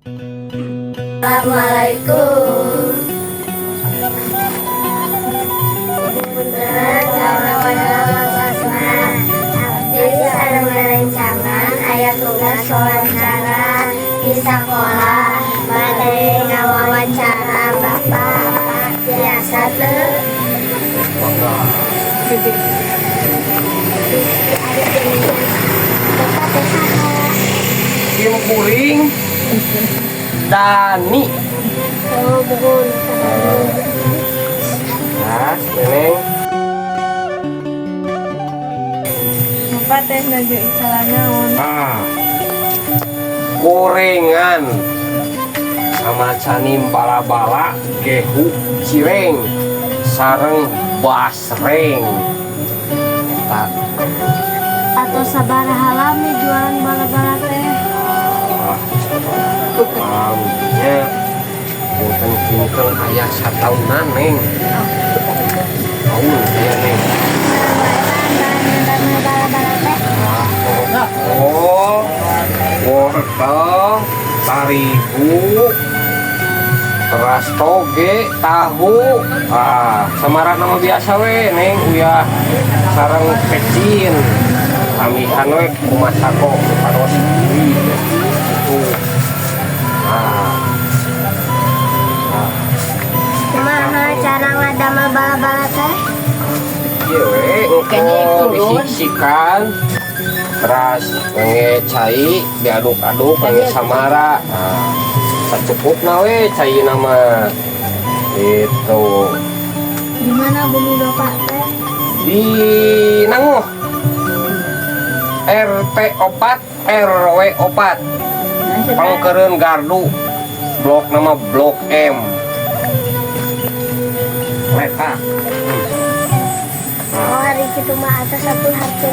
Assalamualaikum. Punten, abdi sareng rerencangan aya tugas wawancara di sekolah, bade ngawawancara Bapak, biasa teu? Ari Bapak teh saha? Sim kuring Dani. Oh, buhun. Nah, Neneng. Bapak teh nuju icalan naon? Ah. Gorengan sama canim bala-bala, gehu cireng, sareng basreng. Eta. Atau sabaraha lami jualan bala-bala teh? Ah, nya kinten-kinten aya sataunan, Neng. Tahun aya, Neng. Bala-bala teh? Oh, wortel, tarigu, teras toge, tahu, ah, samaran nama biasa we, Neng, uyah sareng pecin, amihan we kumasako paros itu. Ah. Ah, Kumaha cara ngadamel bala-bala teh? Ieu we, engko disik-sikan, teras ngangge cai diaduk-aduk ngangge samara. Nah, sacukupna we caina mah itu. Di mana bumi Bapak teh? Di Nanguh, RT 4 RW 4, Pangkeureun Gardu, blok nama Blok M Leta. Oh, ari kitu mah atas satu harta.